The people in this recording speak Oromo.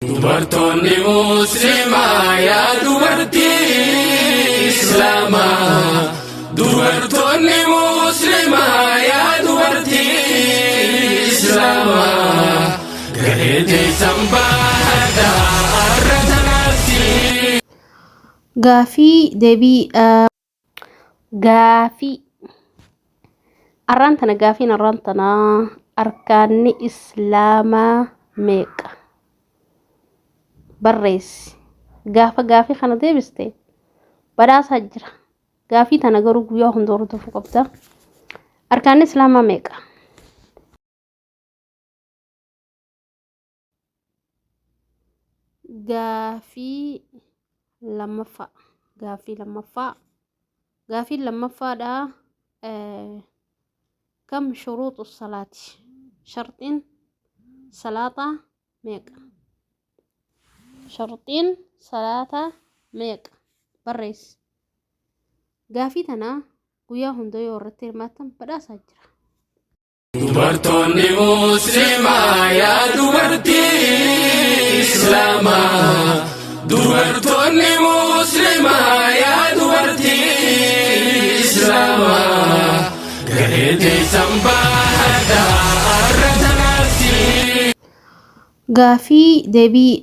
Dubartoonni Musliimaa yaa dubartii Islaamaa. Dubartoonni Musliimaa yaa dubartii Islaamaa. Gahee teessan baadhaa har'a tanaatti. Gaafii deebii Gaafii Arraan tana gaafiin arraan tana arkaanni islaamaa meeqa? Barreessi. Gaafa gaafii kana deebiste badhaasaa jira. Gaafii tana garuu guyyaa hunda hordofuu qabda. Arkaanni islaamaa meeqa? Gaafii lammaffaa gaaffii lammaffaa gaaffiin lammaffaadha kam shuruuxu salaati sharxiin salaataa meeqa sharxiin salaataa meeqa barreessi gaafii tana guyyaa hunda yoo irratti hirmaattan badhaasaa jira. Dubartoonni Musliimaa yaa dubartii Islaamaa. Dubartoonni Musliimaa yaa dubartii Islaamaa. Gahee teessan baadhaa har'a tanaatti. Gaafii deebii.